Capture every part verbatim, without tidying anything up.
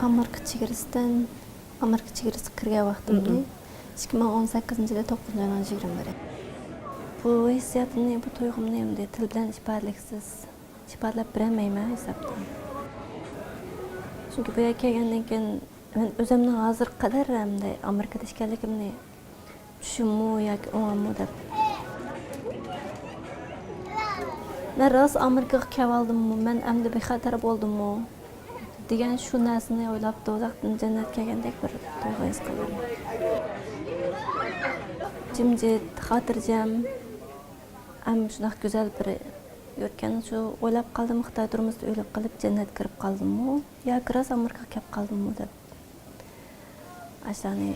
ئامېرىكا چېگرىسىدىن، ئامېرىكا چېگرىسىگە كىرگەن ۋاقتىمنى، ئىككى مىڭ ئون سەككىزىنچى يىلى توققۇزىنچى ئاينىڭ يىگىرمە بىرى. بۇ ھېسسىياتىمنى، بۇ تۇيغۇمنى ئەمدى تىل بىلەن ئىپادىلىگۈسىز، ئىپادىلەپ بېرەلمەيمەن ھېسابتا. چۈنكى بۇ يەرگە كەلگەندىن كېيىن مەن ئۆزۈمنىڭ ھازىرغا قەدەر ئەمدى ئامېرىكىدا ئىكەنلىكىمنى چۈشۈممۇ ياكى ئوڭۇممۇ دەپ. مەن راست ئامېرىكىغا كېلىۋالدىممۇ، مەن ئەمدى بىخەتەر بولدۇممۇ دېگەن شۇ نەرسىنى ئويلاپ، دوزاختىن جەننەتكە كەلگەندەك بىر تۇيغۇ ھېس قىلدىم. جىمجىت، خاتىرجەم، ھەم شۇنداق گۈزەل بىر يۇرتكەن. شۇ ئويلاپ قالدىم، خىتاي تۈرمىسىدە ئۆلۈپ قېلىپ جەننەتكە كىرىپ قالدىممۇ ياكى راست ئامېرىكىغا كېلىپ قالدىممۇ دەپ. ئاشۇلارنى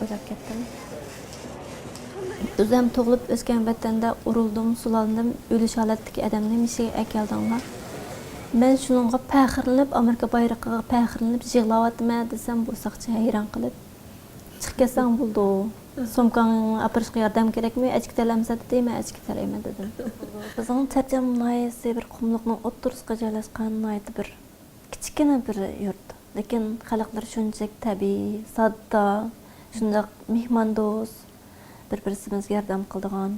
ئويلاپ كەتتىم. ئۆزۈم تۇغۇلۇپ ئۆسكەن ۋەتەندە ئۇرۇلدۇم، سۇلاندىم، ئۆلۈش ھالەتتىكى ئادەمنى مېشىگە ئەكەلدىڭلار. مەن شۇنىڭغا پەخىرلىنىپ، ئامېرىكا بايرىقىغا پەخىرلىنىپ يىغلاۋاتىمەن دېسەم، بۇ ساقچى ھەيران قېلىپ، «چىقىپ كەتسەڭ بولىدۇ. سومكاڭنى ئاپىرىشقا ياردەم كېرەكمۇ؟ ئەچكە تەلەمسە» دېدى. «مەن ئەچكە تەلەيمەن» دېدىم. بىزنىڭ چەرچەن ناھىيەسى بىر قۇملۇقنىڭ ئوتتۇرىسىغا جايلاشقان ناھايىتى بىر كىچىككىنە بىر يۇرت، لېكىن خەلقلىرى شۇنچىلىك تەبىئىي، ساددا، شۇنداق مېھماندوست، بىر-بىرسىمىزگە ياردەم قىلىدىغان،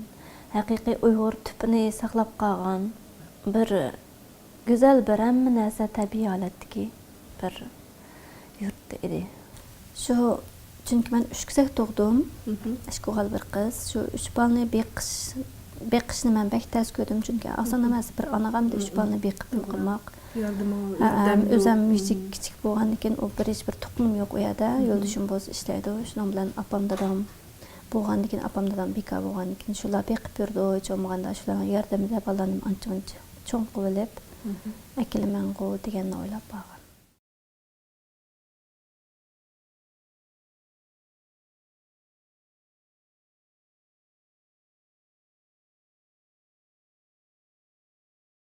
ھەقىقىي ئۇيغۇر تۈپىنى ساقلاپ قالغان بىر گۈزەل، بىر ھەممە نەرسە تەبىئىي ھالەتتىكى بىر يۇرت ئىدى. شۇ، چۈنكى مەن ئۈچ كېسەك تۇغدۇم. مھم. ئىككى ئوغۇل، بىر قىز. شۇ ئۈچ بالىنى بېقىش، بېقىشنى مەن بەك تەس كۆردۈم، چۈنكى ئاسان مھم. ئەمەس بىر ئانىغا ئەمدى ئۈچ مھم. بالىنى بېقىپ مھم. قالماق. ياردىمىڭ، ھە، ياردەم ئۆزۈم يوق. مھم. مۈشۈك كىچىك بولغاندىكىن، ئۇ بىر ھېچ بىر تۇغقىنىم يوق ئۇ يەردە. مھم. يولدىشىم بولسا ئىشلەيدۇ. شۇنىڭ بىلەن ئاپام، دادام بولغاندىكىن، ئاپام، دادام بىكار بولغاندىكىن، شۇلار بېقىپ يۈرىدۇ. ھېچ بولمىغاندا شۇلارنىڭ ياردىمىدە بالىلارنى ئانچە-مۇنچە چوڭ قىلىۋېلىپ مھم. ئەكېلىمەنغۇ دېگەننى ئويلاپ بارغان.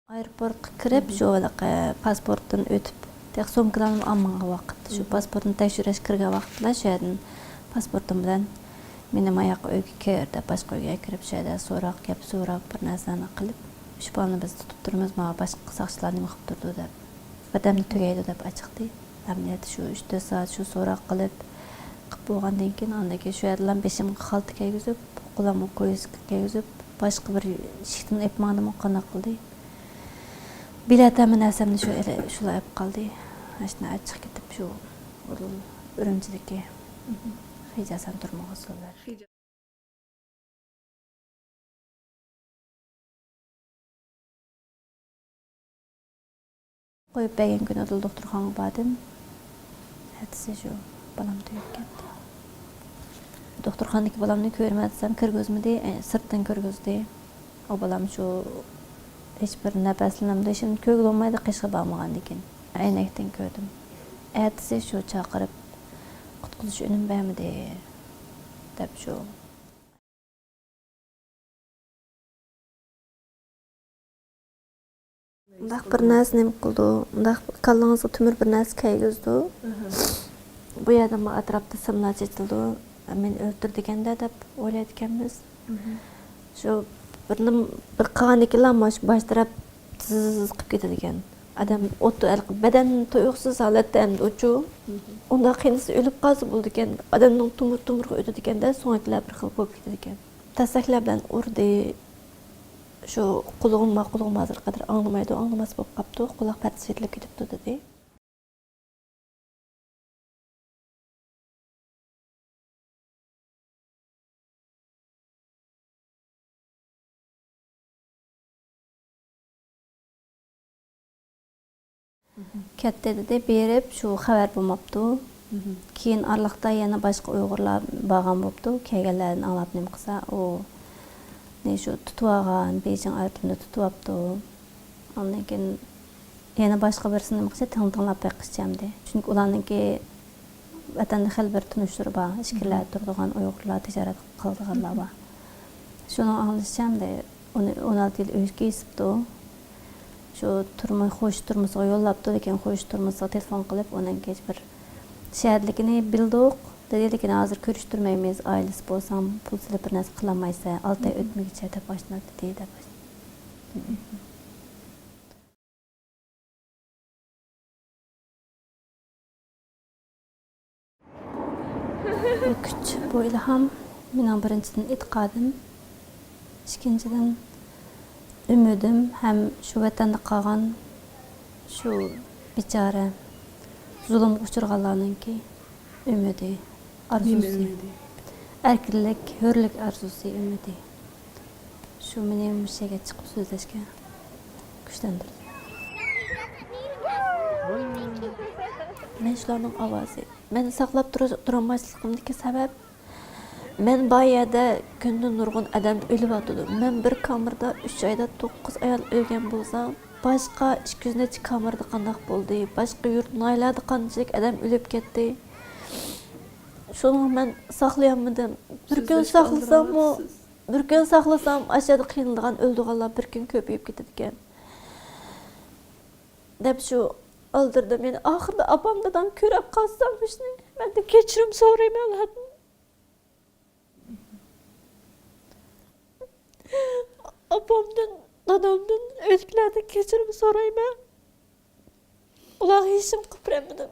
ئايروپورتقا كىرىپ، مھم. شۇ ھېلىقى پاسپورتتىن ئۆتۈپ، تېخى سومكىلارنى ئالمىغان ۋاقىت، شۇ مھم. پاسپورتنى تەكشۈرۈش كىرگەن ۋاقىتلا شۇ يەردىن پاسپورتۇم بىلەن مېنى ماياققا ئۆيگە كىر دەپ، باشقا ئۆيگە كىرىپ، شۇ يەردە سوراق، گەپ سوراپ، بىر نەرسىلەرنى قىلىپ، شۇ بالىنى بىز تۇتۇپ تۇرىمىز، مانا باشقا ساقچىلار نېمە قىلىپ تۇرىدۇ دەپ، ۋەتەندە تۈگەيدۇ دەپ ئاچىقتى. ئەمەلىيەتتە شۇ ئۈچ تۆت سائەت شۇ سوراق قىلىپ، قىلىپ بولغاندىن كېيىن، ئاندىن كېيىن شۇ يەردىلا بېشىمغا خالتا كىيگۈزۈپ، قولۇمغا كويزىكا كىيگۈزۈپ، باشقا بىر ئىشىكتىن ئېلىپ ماڭدىمۇ قانداق قىلدى؟ بېلەت ھەممە نەرسەمنى شۇ ئېلى-، شۇلار ئېلىپ قالدى. ئاشۇنداق ئاچچىق كېتىپ شۇ ئۇرۇل-، ئۈرۈمچىدىكى خىجاسان تۈرمىگە سولىدى. قويۇپ بەرگەن كۈنى ئۇدۇل دوختۇرخانىغا باردىم. ئەتىسى شۇ بالام تۈگەپ كەتتى. دوختۇرخانىدىكى بالامنى كۆرىمەن دېسەم، كىرگۈزمىدى، ئە، سىرتتىن كىرگۈزدى. ئۇ بالام شۇ ھېچبىر نەپەسلىنەمدۇ، ھېچنېمە كۆرگىلى بولمايدۇ، قېشىغا بارمىغاندىكىن. ئەينەكتىن كۆردۈم. ئەتىسى شۇ چاقىرىپ، قۇتقۇزۇش ئۈنۈم بەرمىدى، دەپ شۇ. مۇنداق بىر نەرسە نېمە قىلىدۇ؟ مۇنداق كاللىڭىزغا تۆمۈر بىر نەرسە كەيگۈزىدۇ. ئەھە. بۇ يەردە مۇ-، ئەتراپتا سىملار چېچىلىدۇ. مېنى ئۆلتۈرىدىكەن-دە دەپ ئويلايدىكەنمىز. مھم. شۇ بىر نېمە، بىر قىلغاندىن كېيىنلا مانا شۇ باش تەرەپ زىز قىلىپ كېتىدىكەن. ئادەم ئوت، بەدەن تۇيۇقسىز ھالەتتە ئەمدى ئۇچۇ. مھم. ئۇنداق قىينىسا ئۆلۈپ قالسا بولىدىكەن. ئادەمنىڭ تومۇر-تومۇرىغا ئۆتىدىكەن-دە، سۆڭەكلەر بىر خىل بولۇپ كېتىدىكەن. تەسلەكلەر بىلەن ئۇردى. شۇ قۇلىقىم بار، قۇلىقىم ھازىرغا قەدەر ئاڭلىمايدۇ، ئاڭلىماس بولۇپ قاپتۇ، قۇلاق پەردىسى يېتىلىپ كېتىپتۇ، دېدى. كەتتى دېدى، بېرىپ شۇ خەۋەر بولماپتۇ. مھم. كېيىن ئارىلىقتا يەنە باشقا ئۇيغۇرلار بارغان بوپتۇ، كەلگەنلەردىن ئاڭلاپ نېمە قىلسا، ئۇ نى شۇ تۇتۇۋالغان، بېيجىڭ ئايروپىلانىدا تۇتۇۋاپتۇ. ئاندىن كېيىن يەنە باشقا بىرسىنى نېمە قىلسا، تىڭ-تىڭلاپ بېقىشچە ئەمدى. چۈنكى ئۇلارنىڭكى ۋەتەندە خېلى بىر تونۇشلىرى بار، ئىچكىرىلەردە مھم. تۇرىدىغان ئۇيغۇرلار، تىجارەت قىلىدىغانلار مھم. بار. شۇنىڭ ئاڭلىشىچە ئەمدى ئۇنى ئون ئالتە يىل ئۆيگە كېسىپتۇ. شۇ تۈرمە، خۇشى تۈرمىسىغا يوللاپتۇ، لېكىن خۇشى تۈرمىسىغا تېلېفون قىلىپ، ئۇنىڭ ھېچ بىر شەھەردىكىنى بىلدۇق دېدى، لېكىن ھازىر كۆرۈشتۈرمەيمىز، ئائىلىسى بولسام پۇل سېلىپ بىر نەرسە قىلالمايسەن، ئالتە ئاي مھم. ئۆتمىگۈچە دەپ ئاشۇنداق دېدى دەپ. بۇ كۈچ، بۇ ئىلھام مېنىڭ بىرىنچىدىن ئېتىقادىم، ئىككىنچىدىن ئۈمىدىم ھەم شۇ ۋەتەندە قالغان شۇ بىچارە زۇلۇمغا ئۇچرىغانلارنىڭكى ئۈمىدى، ئارزۇسى. ئەركىنلىك، ھۆرلۈك ئارزۇسى، ئۈمىدى. شۇ مېنى مۇشۇ يەرگە چىقىپ سۆزلەشكە كۈچلەندۈردى. مەن شۇلارنىڭ ئاۋازى. مەن ساقلاپ تۇرۇ-، تۇرالماسلىقىمدىكى سەۋەب، مەن بار يەردە كۈندە نۇرغۇن ئادەم ئۆلۈۋاتىدۇ. مەن بىر كامېردا ئۈچ ئايدا توققۇز ئايال ئۆلگەن بولسا، باشقا ئىككى يۈز نەچچە كامېردا قانداق بولدى؟ باشقا يۇرت، ناھىيەلەردە قانچىلىك ئادەم ئۆلۈپ كەتتى؟ شۇنىڭغا مەن ساقلىيالمىدىم. بىر كۈن ساقلىساممۇ، بىر كۈن ساقلىسام، ئاشۇ يەردە قىينىلىدىغان، ئۆلىدىغانلار بىر كۈن كۆپىيىپ كېتىدىكەن، دەپ شۇ ئالدىرىدىم. يەنە ئاخىرىدا ئاپام، دادام كۆرۈپ قالسا مۇشۇنى، مەندىن كەچۈرۈم سورايمەن ئۇلاردىن. ئاپامدىن، دادامدىن، ئۆيدىكىلەردىن كەچۈرۈم سورايمەن. ئۇلارغا ھېچنېمە قىلىپ بېرەلمىدىم.